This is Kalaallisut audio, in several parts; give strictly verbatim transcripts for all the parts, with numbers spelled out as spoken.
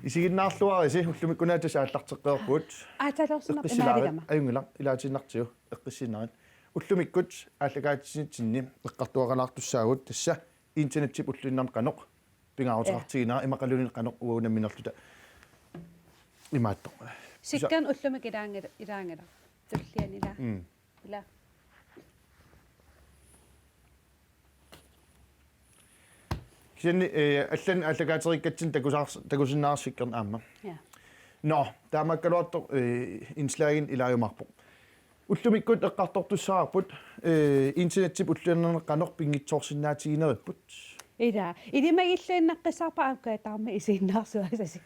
Isiginnaarluarisi, ullumikkut una tassa aallarteqqippugut. Aatsaat talersunnaq. Eqqissilaarlugu imaaligama. Ajunngilaq, ilaatiinnartigu, eqqissiinnarit. Ullumikkut aallakaatitsinermi eqqartuaqalaartussaavugut tassa internetip ulluinnarni qanoq pingaaruteqartiginera, ja, immaqaluunniit qanoq uagut nammineerluta imaattoq. Sikkernit ullumikkut ilaanngil-, ilaanngilaq. Tulliani ilaa. Mm. Ilaa. Kisianni, eh, allanit aallakaateriikkatsinni takusaars-, takusinnaavarsi sikkernit aamma. Ja. Nå, taamaakkaluartoq, eh, indslaginik ilaajumaarpoq. Ullumikkut eqqartortussavarput, eh, internetip ulluinnarni qanoq pinngitsoorsinnaatigineripput. Ilaa, ilimagilluinnaqqissaarpara aamma Kujataarmi isiginnaarsuasasi.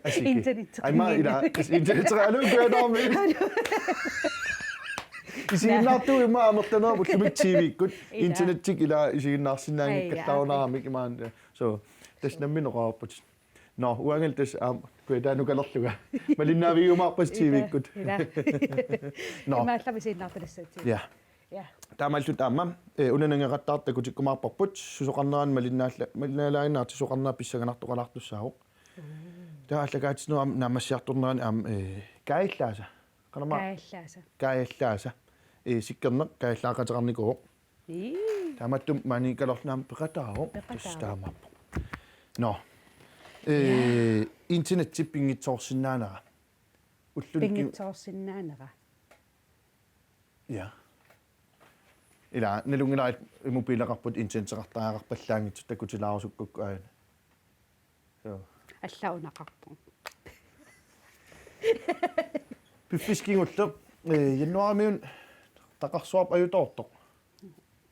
Asiki. Internetteqanngilaq. Aamma ilaa, is-, internetteqanngilaq Kujataarmi. Isiginnaartuuvoq immaqa amerlanerit ullumikkut T V-kkut. Ilaa. Internettikkut ilaa isiginnaarsinnaanngikkaluarunarami. Ai, ja, imaanna. So, tassa nammineq oqarpugut. Nå, uangalu tassa aamma Kujataanut kalerlunga. Malinnaavigiumaarpasi T V-kkut. Ilaa. Nå. Imaallaat isiginnaartalissatsigut. Ja. Ja. Taamaalilluta aamma, eh, una nangeqattaartoq takutikkumaarparput, susoqarnerani malinnaalla-, malinnaalaannartut susoqarneq pissanganartoqalaartussaavoq. Mm. Taava aallakaatitsinerup aamma naammassiartornerani aamma, eh, kaajallaasa. Qanormaa? Kaajallaasa. Kaajallaasa. Eh, sikkerneq kaajallaaqateqarnikuuvoq. Ii. Taamaattumik maaniikkaluarluni aamma peqataavoq. Peqataavoq. Tassa taamaappoq. Nå. Eh, internetip pinngitsoorsinnaanera. Ullut ki-, pinngitsoorsinnaanera. Ja. Ilaa, nalunngilara mobileqarputit internetteqartariaqarpallaanngitsut takutilaarusukkukku aajuna. Joo. Allaunaqarpoq. Piffissaq kingulleq, eh, januaarimiunut taqarsuarput ajutoortoq.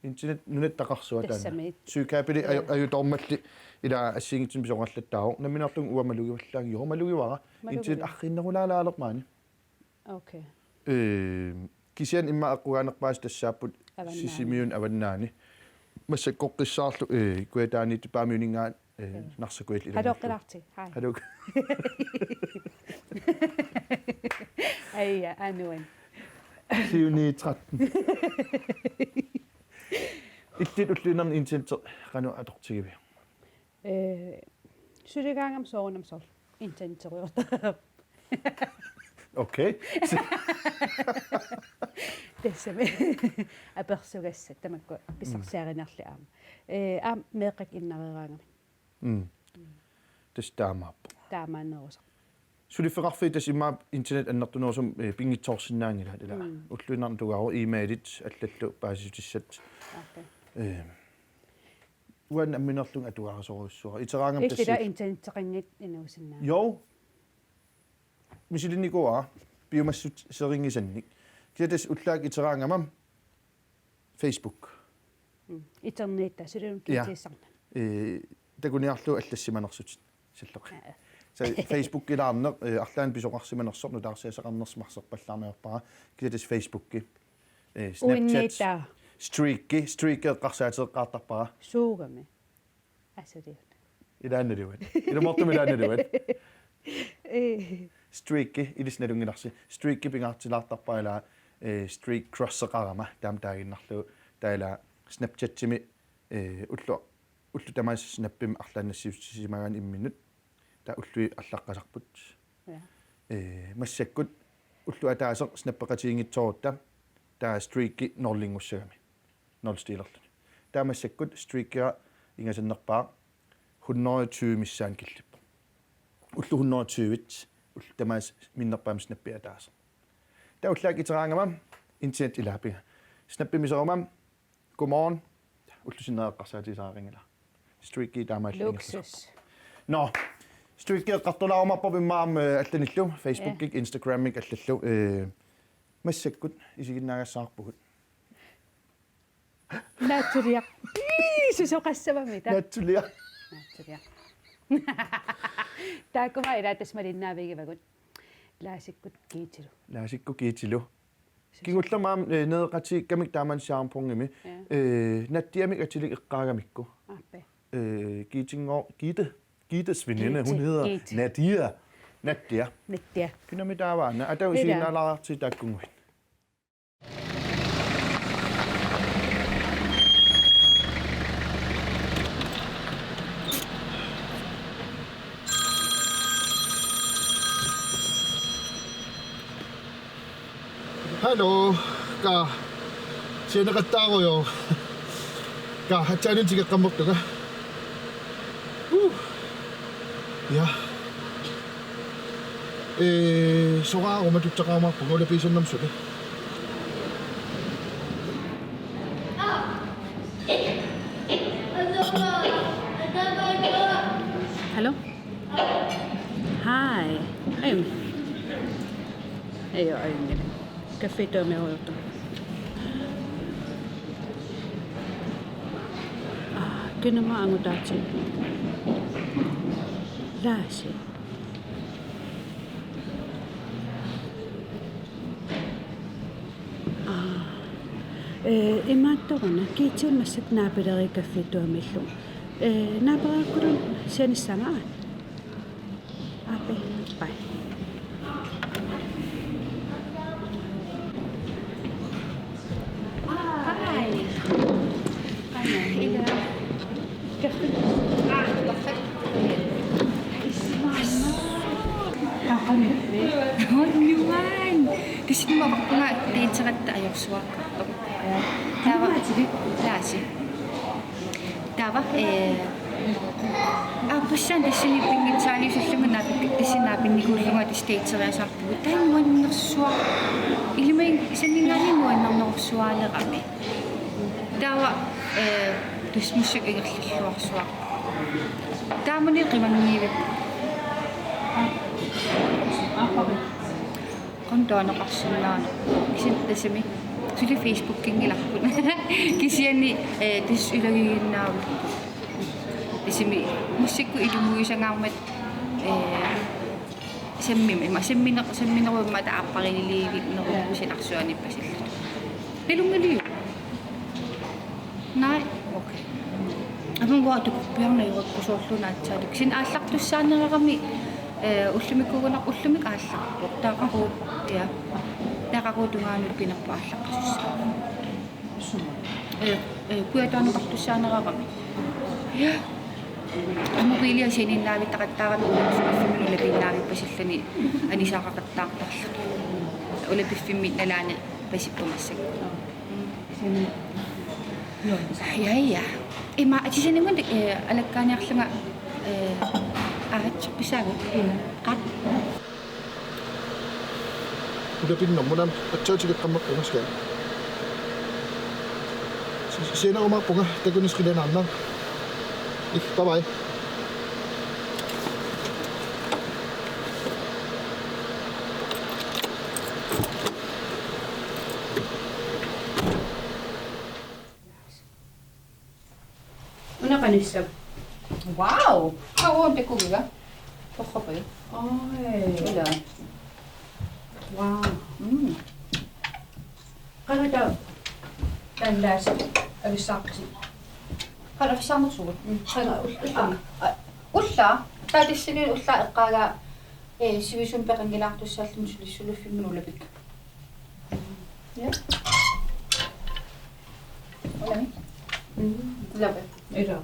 Internet nunatsinni taqarsuaq taanna. Tassami. Søkabeli aju-, ja, ajutoormalli ilaa assigiinngitsunik pisoqallattaarpoq. Nammineerlunga uanga malugivallaanngilara. Joo, malugivara. Malugiva. Internet arriinnerulaalaalermaani. Okay. Ee, kisianni immaqa eqqugaanerpaasut tassaapput avannaani. Sisimiuni avannaani. Massakkorpiaarlugu, ee, Kujataaniittup Paamiuninngaanniit, ee, joo, Narsaq Kujalleq ilaanngillugu. Hallo, Qilaarti. Hej. Hallo. Aja, anuan. Siuni tretten. Illit ulluinnarni internetti qanoq atortigiviuk? Ee, suligaangama soorunami soorlu internetteriartoq. Okay. Tassami. Apersugassat tamakku pissarsiarinerli aamma. Ee, aamma meeqqakka innareeraangamik. Mm. Tassa taamaappoq. Taamaannerusaq. Suliffeqarfiit tassa immaqa internet annertunerusumik, eh, pinngitsoorsinnaanngilaat ilaa. Mm. Ulluinnarni atugaavoq e-mailit allallu paasissutissat. Okay. Eh, uanga nammineerlunga atugarisorujussuara. Iteraangama illit tassa internetteqanngitsoq inuusinnaanngilaq. Jo. Misilinnikuuara piumassuseqanngisannik. Kisianni tassa ullaakkut iteraangama Facebook. Mm. Internetti, sulilu, ja, kiitiisarna. Ee, takuniarlugu allassimanersutit. Salloqi. Ja. Tassa Facebookilaarneq, ee, arlaannik pisoqarsimanersoq nutaarsiassaqarnersoq marserpallaarniarpara. Kisianni tassa Facebooki. Ee, Snapchat. Uinniittaa. Streaki, Streaki eqqarsaateqqaartarpara. Suugami. Asiliut. Ilaannaluat. Ilumoortumik ilaannaluat. Ee. Streaki, ilissi nalunngilarsi. Streaki pingaartilaartarpara ilaa, ee, Streak Crush-eqarama. Taama taaginnarlugu. Taava ilaa Snapchatimi, ee, ullu-, ullut tamaasa Snapimi arlaannassiuussisimagaanni imminnut. Taava ulluit allaqqasarput. Ja. Ee, massakkut ulloq ataaseq Snappeqatigiinngitsoorutta. Taava Streaki nullinngussagami. Nulstilerluni. Taava massakkut Streakiga ingasannerpaaq hundrede og tyve missaani killippoq. Ullut hundrede og tyve, ullut tamaasa minnerpaamik Snappi ataaseq. Taava ullaakkut iteraangama internet ilaapiga. Snappimi iseruma, godmorgen. Ullup sinnera eqqarsaatigisariaqanngilaq. Streaki taamaalilluni. Luksus. Nå. Streaki eqqartulaarumaarparput immaqa aamma, eh, allanillu. Facebookikkut, ja, Instagramikkut allallu. Eh, massakkut isiginnaagassaarpugut. Naatsuliaq. Ii, susoqassavammi taava. Naatsuliaq. Naatsuliaq. Taakkuma ilaa tassa malinnaavigivagut. Laasikkut kiitilu. Laasikkut kiitilu. Kingullermi aamma, eh, nereqatigiikkamik taamani Siaarpungimi. Ja. Eh, nattiamik atilik eqqaagamikku. Aappi. Eh, Gitte Ngor-, Gitte. Gittes veninde, hun hedder Gitte. Nadia. Nadia. Nadia. Kina mi taava, na, ata usiinnaalaarti taakkunnguit. Hallo, ka. Sianeqattaarujoor. Ka, aatsaannguaq tikeqqammerpunga. Uh. Ja. Ee, soraaruma tuttaqarumaarpunga ulapiisannam suli. Hello? Hi. Hey. Hey, yo, hey. Kaffi tuami uuttu. Ah, kina ma angutaatsip. Laasi. Ah. Eh, imaattoruna, kiitsiunnassat naapileriikaffiittuamillu. Eh, naapereerkulun sianissanga. Ape, pai. Hi. Hi, Ida. Kaffi. Ah, perfect. Nuan. Tassa immaqa dateqaratta ajorsuaqqartoq. Taava. Laasi. Taava, eh, aappassaani tassani pinngitsaaliussallunga naapik-, tassani naapinnikuullunga tassa dateriasaarpugut. Taanna nuannersuaq. Ilimaginnaq saninngaanniit nuannernerorsuaalerami. Taava, eh, tassa massakkut ingerlalluarsuaq. Taamani qimanniivippoq. Qanoq taanna oqarsinnaaneq. Kisianni tassami suli Facebookinngilarput. Kisianni, eh, tassa ilagiinnaavugut. Tassami massakkut ilumuusangaarmat, eh, sammim-, ima sammineq-, samminerup imaattoq aappariilivinneruvoq silarsuaniippasilluta. Nalunngiliuk? Nej, okay. Amun uanga takorpiarneq ajorukku soorlu naatsaatut. Kisianni aallartussaanerarami, eh, ullumikkut una-, ullumikkut aallarpoq. Taava qaqugu, ja. Taava qaqugu tungaanut pinerpoq aallaqqasussaavoq. Sumut. Eh, eh, kujataaneqartussaanerarami. Ja. Aamma mobilia sianiinnaavittaqattaarami uanga suliffimmi ulapiinnaavippasilluni anisaqaqattaartarluni. Ulapiffimmi nalaani pasippoq massakkut. Sani. Ja, ja. Ima, atisanimun, eh, alakkaaniarlunga, eh, aatsaat pisaagut. Qaa. Ulapinnarmut aamma aatsaat tikeqqammerpunga. Si-, sianerumaarpunga, takunersut qilanaarnaq. Ih, bye bye. Una qanissap. Wow! Qaa, uanga takugiga. Torrapai. Oj. Ila. Wow. Mm. Qanoq taava taanna laasi avissaarpisi? Qanoq avissaarnersugut? Mm. Qanoq ull-, ullumi? Aa, aa, ullaaq. Taava tassani ullaaq eqqaagaa, eh, sivisuumik peqanngilaartussaalluni sulis-, suliffimmi ulapik. Ja. Ulami? Mm. Ulapi. Ila.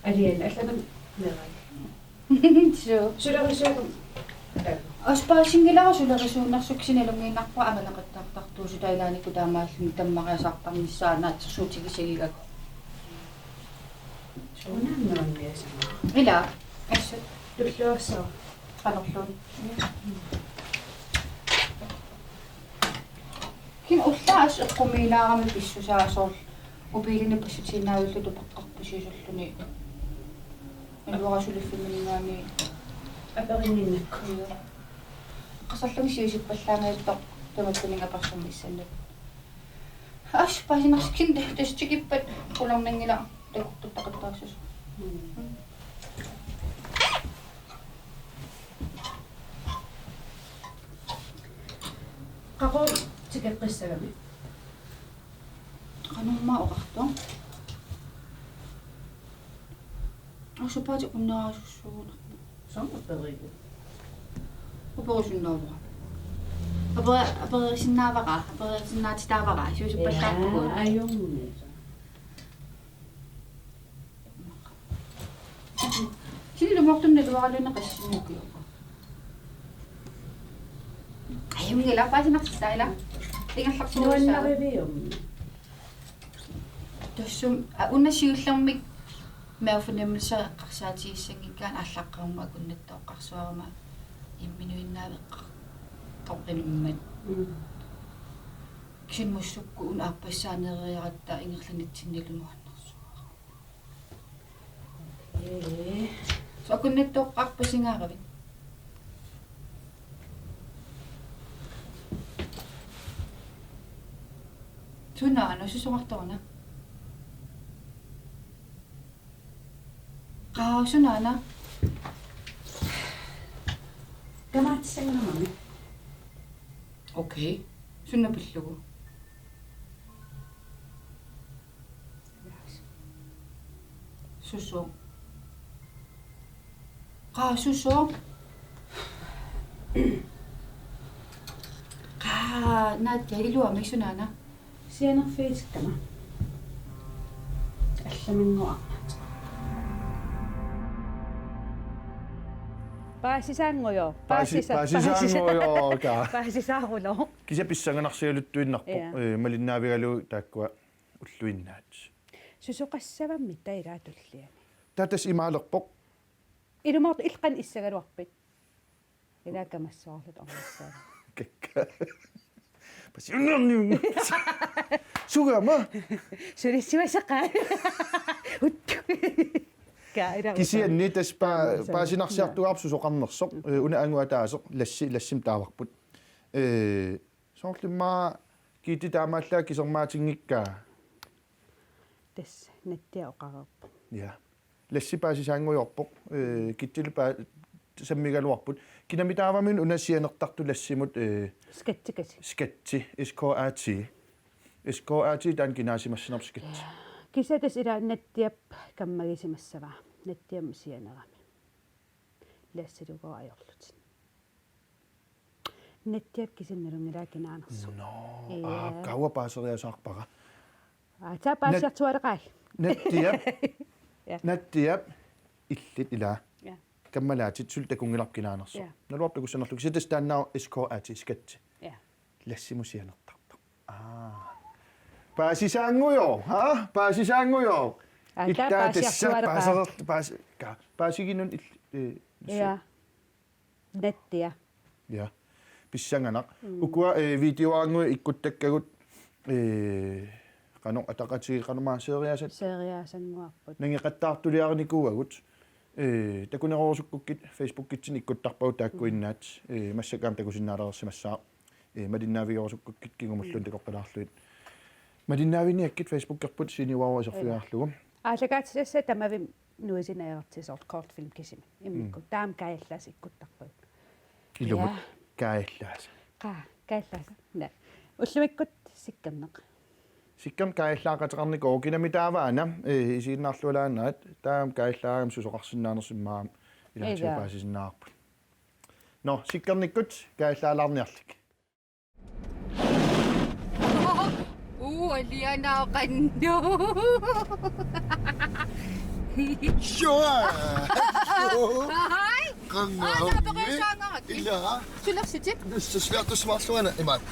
Aliana, allanut meerai. Suu. Sulerisuugut. Aspaasinngilara sulerisuunnersut, kisianni nalunngiinnarpara aamma naqattaartartuusutaa ilaannikkut taamaalluni tammariasaartarnissaa naatsorsuutigisagigakku. Suunaannaanniasama. Ila, assut. Tulluassaq. Qanorluunniit. Kisianni ullaaq assut eqqumiilaarami pissusaa soorlu mobiilinik passutiinnaavillugu tupeqqarpusi sulluni. Iluara suliffimminngaanniit. Aperinnginnakku. Joo. Qasarlunga siusippallaanngitsoq tamakkuninnga apersornissannik. Assut paasinarsikkit tassa tikippat qularnanngilaq takortuttaqattaarsusoq. Mm. Qaqugu tikeqqissagami? Qanormaa oqartoq? Assut paati unnaasussuugunarpoq. Soorlu aperigu? Aperusunnaavara. Aperi-, aperisinnaavara, aperisinnaatitaavara, siusippallaappugut. Jaa, ajunngilaq. Sinilu mortunna luaraluunneq qassinnuku. Ai, Imminnut paasinartittaa ilaa. Ingerlaqqissuussaaq. Nuannarivium. Tassami, aa, una siullermik mavefornemmelse eqqarsaatigissanngikkaanni aallaqqaammut akunnattooqqarsuarama imminuinnaaveqqa toqqinimmat. Mm. Kisianni massakkut una aappassaaneriaratta ingerlanitsinnilu nuannersuara. Ee. Soorlu akunnattooqqarpasingaaravit? Sunaana, susoqartoruna? Qaa, sunaana? Kamaatsisanngamami. Okay. Suna pillugu? Susoq. Qaa, susoq. Qaa, Nadja, iluamik, sunaana? Sianerfigitikkama. Allaminnguaq. Paasisaanngujoq. Paasi-, paasisa-, paasisaanngujoq, paasisa-, kaa. Paasisaaruloq. Kisianni pissanganarsigaluttuinnarpoq, ja, ee, malinnaavigalugu taakkua ulluinnaat. Susoqassavammi taava ilaa tulliani? Taava tassa imaalerpoq. Ilumoortoq illit qanoq issagaluarpit? Ilaa kamassoorluta ornissaa. Kakka. Pasi unnerniun. Sugama? Sulissimasaqaaq. Uttu. Kaa, ilaa. Kisianni tassa pa-, utaama, paasinarsiartugaarput susoqarnersoq. Mm. Ee, una angut ataaseq lassi, lassimik taavarput. Ee, soorlu immaqa Gitte taamaallaat kisermaatinngikkaa. Tassa Nadja oqareerpoq. Ja. Lassi paasisaanngujoorpoq, ee, Gittellu paa-, sammigaluarput. Kinami taavami una sianertartut lassimut, ee, Skatti kasi. Skatti, S K A T. S K A T taanna kinaasimassanerpoq Skatti. Ja. Kisianni tassa ilaa Nadjap kammagisimassavaa. Nadjamut sianerami. Lassilugu ajorlutit. Nadjap kisianni nalunngilara kinaanersoq. Nå, ja. Aa, kaua paaseriasaarpara? Aa, taava paasiartuaaleqaaq. Nadjap. Ja. Nadjap illit ilaa. Ja. Kammalaatit suli takunngilarput kinaanersoq. Ja. Naluara takussanerlugu. Kisianni tassa taanna S K A T, Skatti. Ja. Lassimut sianertartoq. Aa. Paasisaanngujoq, ha? Paasisaanngujoq. Aa, taava ittaa tassa paasiartuaaleqaaq. Paasereerl-, paas-, ka-, paasiginun il-, ee, ja. Nadja. Ja. Pissanganaq. Mm. Ukua, ee, videoaannguit ikkuttakkagut, ee, qanoq ataqatigiit qanoq aamma seriøsat. Seriøsannguarput. Nangeqattaartuliarinikuuagut. Ee, takunerorusukkukkit Facebookitsinni ikkuttarpagut taakkuinnaat. Mm. Ee, massakkut aamma takusinnaalersimassaaq. Ee, malinnaavigerusukkukkit kingumulluunniit, mm, takoqqalaarlugit. Malinnaaviniakkit Facebookerput Siiniuaru iserfigaarlugu. Aallakaatitassat tamavimmi nuisineerti soorlu kortfilm kisimi. Immikkut. Mm. Taama kaajallaasa ikkuttarpagut. Ilumut. Ja. Kaajallaasa. Kaa, kaajallaasa. Naa. Ullumikkut Sikkerneq. Sikkerneq kaajallaaqateqarnikuuvoq kinami taava una, ee, isiginnaarlualaannaat, taama kaajallaagama susoqarsinnaanersoq immaqa ilaatigippaasisinnaarput. Nå, Sikkernikkut kaajallaalaarniarlik. Uu, alianaa qanno. Sure. Hai. Qanno. Aa, taava peqissaangarakku. Ilaa. Sulersutit? Tassa sviartussumaarluana imaat.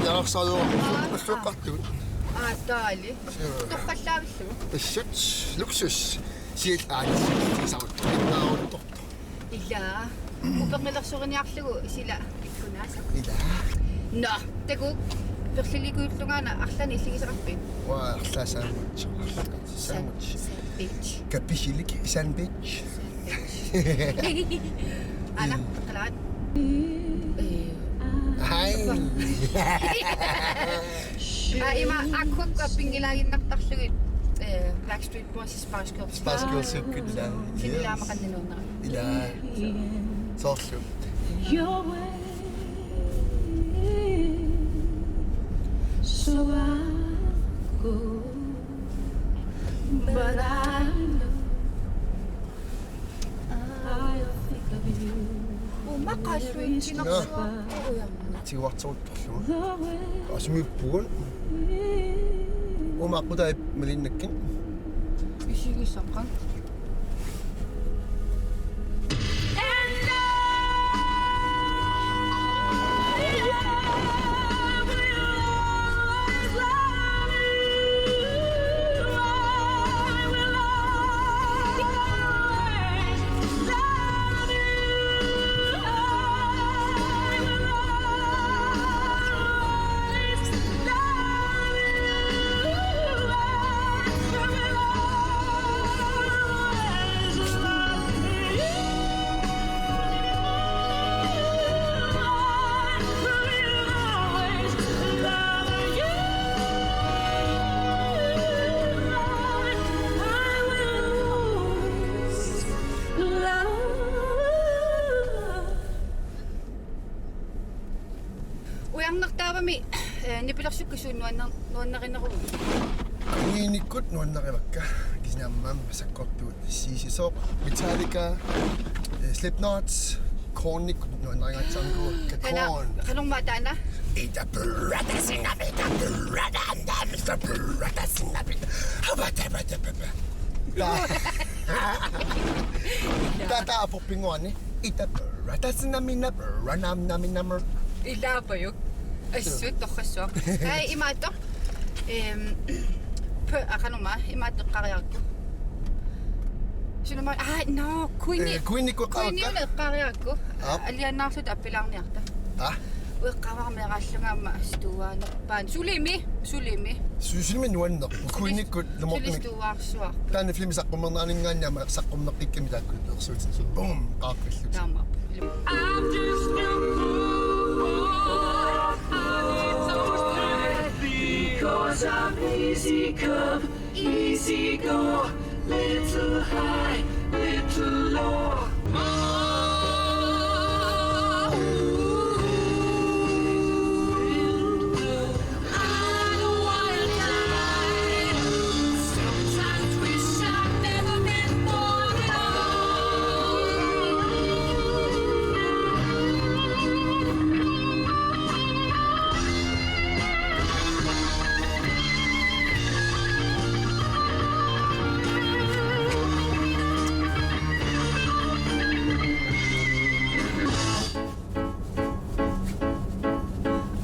Jaarsaajua. Aa. Assuuqqartugut. Aa, taali. Sure. Torrallaavillugu. Assut. Luksus. Siil aani. Saavut. Ilaa. Upernilersoriniarlugu sila ikkunaasa. Ilaa. Nå, takuuk, perlilikuullungaana arlaannik illigisaqarpit? Uanga arlaat sandwich. Arlaat sandwich. Sandwich. Kapisilik sandwich. Sandwich. Ana, qalaat. Hai. Aa, ima Aquaquap pinngilaaginnartarlugit, ee, Backstreet Boys Spice Girls. Spice Girls-ikkut ilaa. Yes. Sinnilaamaqanniluunnerami. Ilaa. Soorlu. Your way. So I go, but I know I'll think of you. Uuma qaalluitsinarsuarpuujarna. Tiguarteruttorlugu. Asmiippugut. Uuma aqutai malinnakkit. Isigisaqaaq. Mi, eh, nipilersukkat suut nuannar-, nuannarinerugut? Queenikkut nuannarivakka. Kisianni aamma sakkortuut issiisisoq. Metallica, eh, Slipknot, Kornikkut nuannarigatsiarnikuuakka. Kana, Korn. Qanormaa taanna? Ita brother sinabita brother sinabita. Habata bata bata. Ta-, tata aporpinnguani. Ita brother sinamina brother nam naminamur. Ilaapajuk. Assut torrassuaq. Hej, imaattoq. Ehm, p-, aa, qanormaa, imaattoq eqqaariarakku. Sunama, aa, no, Queeni. Eh, Queenikkut eqqaariakka? Queeniuna eqqaariarakku. Aa. Alianaarluta appilaarniarta. Aa. Ueqqavarmeeraallunga aamma stuaanerpaan. Sulimi, sulimi. Su-, sulimi nuanneq. Queenikkut lumortumi. Suli stuaarsuarput. Taanna filmi saqqummerneraninngaanniit aamma saqqummeqqikkami taakku ersuutit. Boom, qaaqqillutik. Taamaappoq. I'm just a poor boy. I need some strength because I'm easy come, easy go. Little high, little low.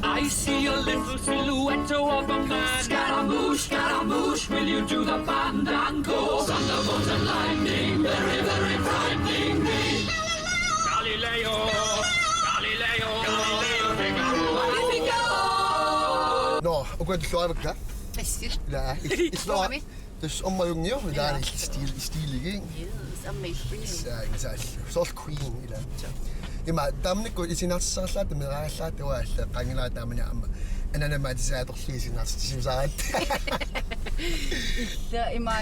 I see a little silhouette of a man. Scaramouche, Scaramouche, will you do the fandango? Thunderbolt and lightning, very, very frightening me. Galileo, Galileo, Galileo Figaro. No, uku tulluarivakka. Assit. Ila, is-, is-, Tulluarami. Tassa aamma ajunngilaq, ila. Ila. Stil-, stiligik. Yes, amazing. Sa-, sa-, soorlu Queen, ila. Sure. Ima, taamanikkut isinnaasarlaat, meeraarlaat, uaalla, qangilaat taamani aamma. Ananamaatisaat atorlugit isinnaasarsimasaat. Ila, ima,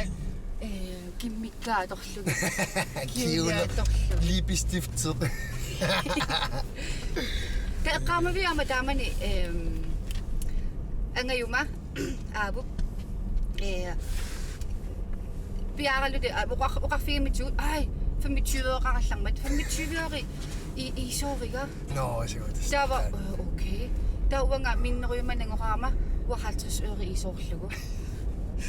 eh, kimmikkaat atorlugit. Kiuna. Kiuna atorlugit. Lipstiftit. Taava eqqaamaviuk aamma taamani, ehm, angajuma. Aavup. Eh, piaaralluta, aa, oqar-, oqarfigimmitsigut, ai, femogtyve-qarallarmat, femogtyve øre i, i sooriga. Nå, så godt. Taava, øh, okay. Taava uanga minnerujumannga oqarama, uanga halvtreds øre i soorlugu.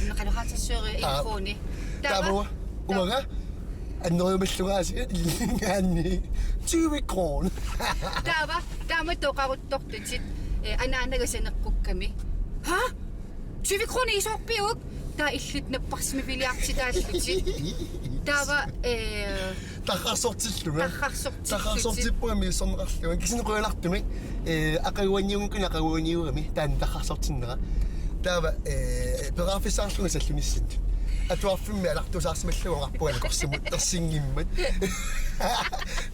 Naqalu halvtreds øre i Aa. Kroni. Taava, taava uanga, taava. Annerujumallunga aasiit illingaanni tyve kroner. Taava, taama toqaruttortutit, eh, anaanaga saneqqukkami. Ha? Tyve kroner i soorpiuk? Taava illit napparsimaviliartitaallutit. Taava, eh, tarrarsortillunga. Tarrarsortillutit. Tarrarsortippunga misissorneqarlunga. Kisianni qujanartumik, eh, aqaguaniunngikkunik aqaguaniugami. Taanna tarrarsortinnera. Taava, eh, periarfissaqarlunga sallunissinni. Atuarfimmi alartuusaarsimallunga oqarpunga nakorsimut ersinngimmat.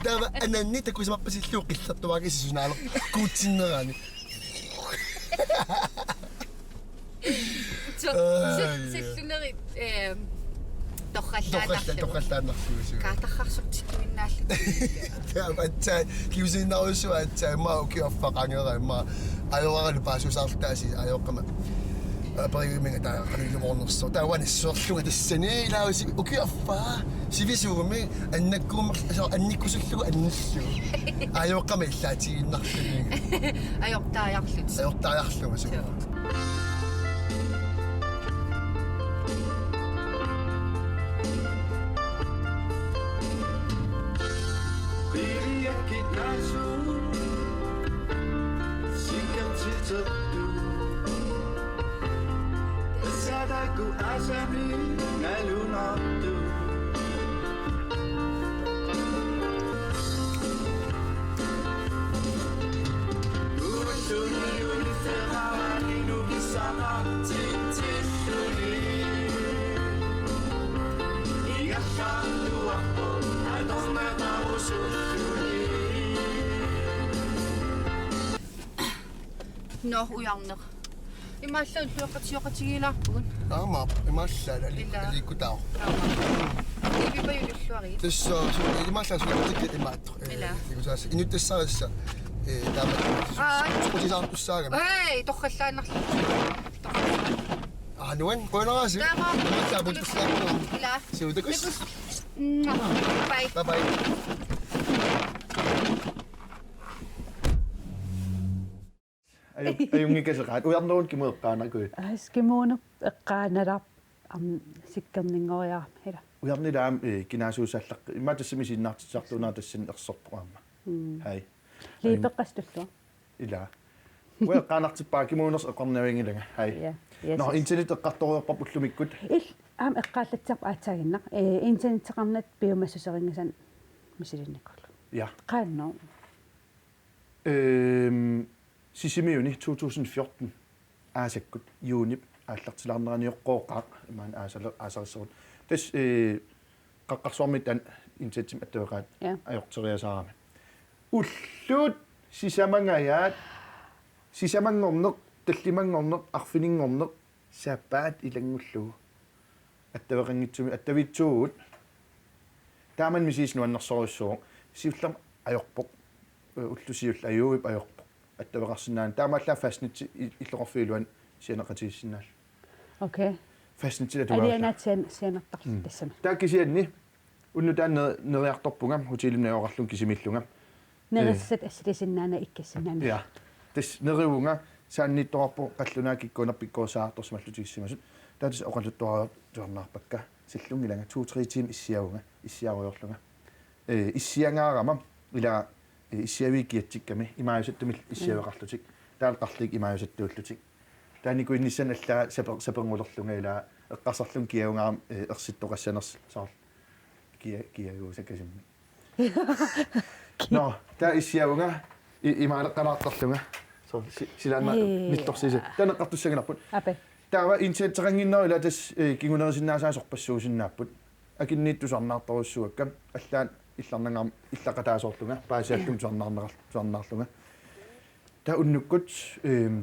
Taava ananni takusimarpasillugu qillertuaakassi sunaalerkuutsinnerani. So, Ai, sal-, ja. Sallunerit, ehm, torrallaannarlugu. Torralla-, torrallaannarlugu, suu. Kaataqqarsortittuinnaallugu. Taava aatsaat, kingusinnaarujussuaq aatsaat, immaqa ukiup affaa qangeraa, immaqa ajoralu paasiusaarluta aasiit, ajoqama. Aperiviminga taava qanoq ilumoornersoq. Taava nassuerlunga tassani, ilaa si-, ukiup affaa. Sivisuumik, annakkuummer-, so, annikkusullugu annillugu. Ajoqama illaatigiinnarluni. Ajortariarlutit. Ajortariarlugu, suu. Joo. Qiviakkit naasuut, sikkertitertut. Tassa taakku asami nalunartut. Ulluni uliffeqarani nukissaqartitsilluni. Ingerlaartuarpoq atorneqarusulluni. Nå, ujarneq. Imaallaat ulloqeqqat sioqatigiilaarpugut. Aamma, imaallaat ali-, Ila. Aliikkutaavoq. Aamma. Ipipajulluarigit. Tassa, su-, imaallaat suliqatikkit imaattoq. Eh, Ila. Ikusaasa, inuttassarissat. Ee, taama. Aa. Soqutigisartussaagami. Hej, torrallaannarlu. Aa, nuan, qujanarsi. Taama. Taama, taama, taama. Ila. Siutakkus. Bye. Bye bye. Aju-, ajunngikkaseqaat, ujarnerunik kimueqqaanakui. Aa, kimuuneq eqqaanalar am sikkerninngoriarami, ila. Ujarnilaam, eh, kinaasuusaallaqqi. Immaqa tassami siinnaartitsisartuunera tassani erserpoq aamma. Mm. Hej. Liipeqqasullugu. Ila. Uanga eqqaanartippara kimuunersoq eqqornavianngilanga. Hej. Ja, yes. Nå, internet eqqartoreerparput ullumikkut. Il-, aamma eqqaallatsiarpoq aatsaaginnaq. Eh, internetteqarnata piumassuserinngisaannik misilinnikuullugu. Ja. Qanoq. Øhm, Sisimiuni to tusind fjorten aasakkut juunip aallartilaarnerani oqqooqaaq imaanngilaq aasale-, aasarisserut. Tassa, øh, Qaqqarsuarmiit an-, internettimik attaveqaat. Ja. Ajorteriasaarami. Ullut sisamangajaat, sisamanngorneq, tallimanngorneq, arfininngorneq, sapaat ilanngullugu. Attaveqanngitsumik, attaviitsuugut. Taamani misissuinersorujussuuvoq. Siullermik ajorpoq. Øh, ulloq siulleq ajuuip ajorpoq. Attaveqarsinnaaneq. Taamaallaat fastnetti i-, illoqarfiup iluani sianeqatigiissinnaallugu. Okay. Fastnettip tungaanut. Alianaat sian-, sianertarlugu. Mm. Tassami. Taava kisianni unnuk taanna neriartorpunga, hotelimi najugaqarlunga kisimiillunga. Nerisassat assilisinnaanani ikkassinnaaneq. Ja. Tassa nerivunga saanniittoqarpoq qallunaat kikkuuneq pikkorissaartorsimallutigisimasut. Taava tassa oqaluttuartuarnaarpakka. Salluunngilanga to-tre timer issiavunga, issiarujoorlunga. Eh, issiangaarama, ila, eh, issiaviit kiatsikkami, imaajusattumillu issiaveqarlutik. Taava qarlikkut imaajusattuullutik. Taava nikuinnissannik allaat sape-, saperngulorlunga ila eqqarsarlunga kiagungaarama, eh, ersittoqassanersoq soorlu kia-, kiaguusakasimmik. Nå, taava issiavunga i-, imaaleqqanaartarlunga. Soorlu si-, silaanna Ii. Nittorsiisa. Taanna eqqartussanngilarput. Ape. Taava internetteqannginnerup ila tassa, eh, kingunerisinnaasai sorpassuusinnaapput. Akinniit tusarnaartorujussuakka. Allaat illarnangaarmat illaqataasoorlunga. Paasiallunga tusarnaarneral-, tusarnaarlunga. Taava unnukkut, ehm,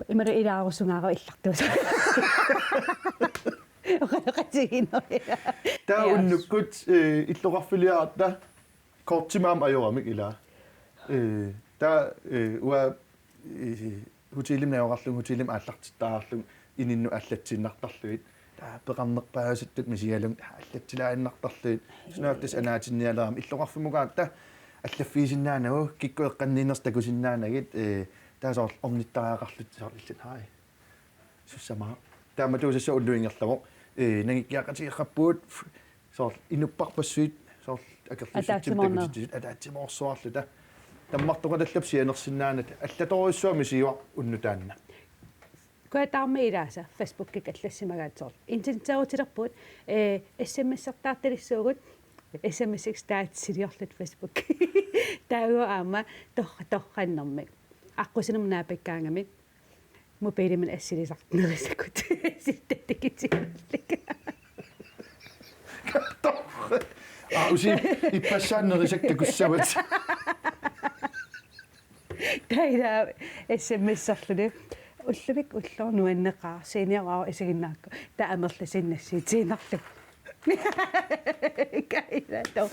Imaluunniit ilaarusungaarama illartuusoq. Oqaloqatigiinneq. Taava Yes. Unnukkut, eh, illoqarfiliaratta kort timer aamma ajoramik ila. Eh, taava, eh, uanga, eh, hotelimi najugaqarlunga, hotelimi aallartittariaqarlunga, ininnut allatsiinnartarlugit. Taava peqarnerpaasattut misigalunga allatsilaannartarlugit. Sunaaffa tassa anaatinnialerami illoqarfimmukaatta allaffigisinnaanagu kikkut eqqanniinnersut takusinnaanagit, eh, taava soorlu ornittariaqarlutik soorlu illit haj. Sussamaaq. Taamatuusassaaq ullup ingerlavoq. Eh, nangikkiaqatigeqqappugut soorlu inupparpassuit soorlu akerliussutsimik Ataatsimoorneq. Takutitsisut ataatsimoorsuarluta. Tammartoqatallap sianersinnaanata allatorujussuaq misiuaq unnuk taanna. Kujataarmi ilaasa Facebookikkut allassimagaat soorlu. Internetseerutilerpugut, eh, S M S-ertaartalissuugut, S M S-ikkut staatsiliorluta Facebook. Taava aamma tor-, torrannermik. Aqqusinermut naapikkaangamik. Mobilimik assilisartut nerisakut. Sitta tikitiillik. Aa, usi ippassaani nerisakka takussavat. Taava S M S-erluni. Ullumikkut ulloq nuanneqaaq, siiniaruaru isiginnaakku. Taava amerlasuut nassiutiinnarlugu. Kaila to.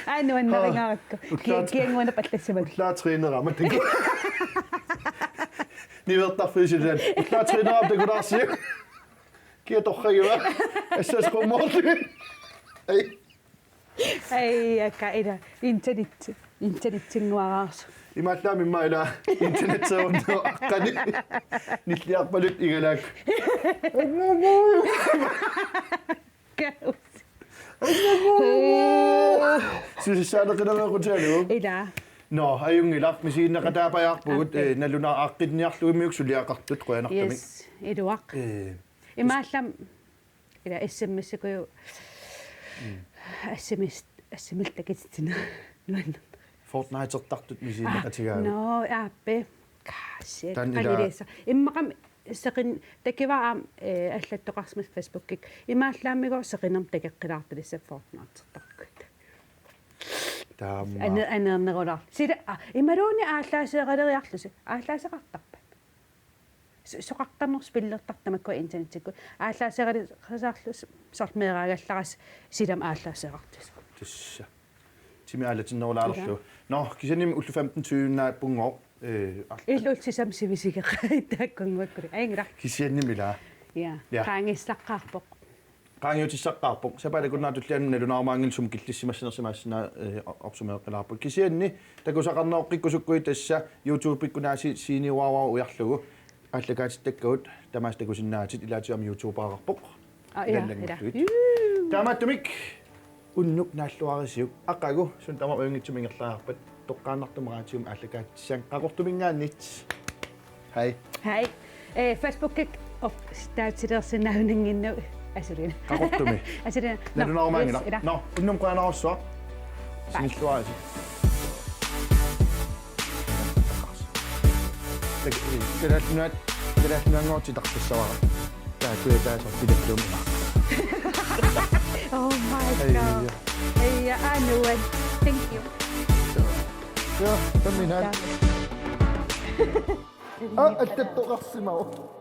Ai, nuannarigaarakku. Haa, ullaat-, ki-, kianguana pallassimat. Ullaaq trænerama taku. Niuertarfissulan. Ullaaq trænerama takulaarsiuk. Kia torragiva. Assas qummoorlugit. Ai. Ai, kaila. Internet. Internettinnguaraarsu. Imaallaat immaqa ila internetseerunneq aqqani. Nilliarpaluttut igalaakku. Kaus. Susassaaneqinnaveeqqutigalugu. Ila. Nå, ajunngilaq misiginneqataapajaarpugut, Aappi. Eh, nalunaaqqiinniarlugimmiuk suliaqartut qujanartumik. Yes, iluaq. Eh, Imaallam ila S M S-ikuju. Mm. S M S, S M S takititsineq. Nuanneq. Fortnite-ertartut misiginneqatigaavit. Ah, no, aappi. Kaasi, Tan ila qaniliassa. Immaqami seqin-, takiva aamma, eh, allattoqarsimasoq Facebookikkut. Imaallaammigoq seqinermik takeqqilaartalissat Fortnite-ertartut. Taama. Ane-, aneernerulaarlugu. Sila, ah, imaluunniit aallaaseeraleriarlusi. Aallaaseqartarpat? So-, soqartarneq spillertartut tamakkua internettikkut. Aallaaseeralisaarlusi soorlu meeraagallaras silamut aallaaseerartusi. Tassa. simi aalatinnerulaalerlugu. Nå, kisiannimi ullut femten tyve-nngorput, eh, al- Ilulissat sivisugeqaat taakkunnguakkuli. Ajunngilaq. Kisiannimi ilaa. Ja. Ja. Qaangiussaqqaarpoq. Qaangiutissaqqaarpoq. Sapaatip akunnera tulliani nalunaarumaanngilaq sumut killissimassanersimaassinnaavoq, eh, opsumeeqqilaarpoq. Kisianni takusaqarneroqqikkusukkuit tassa YouTube-ikkut aasiit siiniuaruara ujarlugu. Aallakaatittakkagut tamaasa takusinnaasatit, ilaatigut aamma YouTubeqarpoq. Aa, ja, ilanngulluit. Ja. Juu. Taamaattumik unnuk naalluarisiuk, aqagu suna tamarmi ajunngitsumik ingerlareerpat, toqqaannartumik raatiumi aallakaatitsissaagut Qaqortuminngaanniit. Hej. Hej. Eh, Facebookimi op-, staatsilersinnaanngilaq. Asulin. Qaqortumi. Asulin. Nå, nalunaarumaanngilaq. Yes, ila. Nå, unnuk qujanarsuaq. Bye. Sinilluarisi. Tak-, Kalaallit Nunaat, Kalaallit Nunaanngooq titartassavara. Taakku ja taasor pilattuumina. Oh my God. Aija. Aija, Anuat. Thank you. Ja, tamminaan. Ja. Ah, attattoqarsimavoq.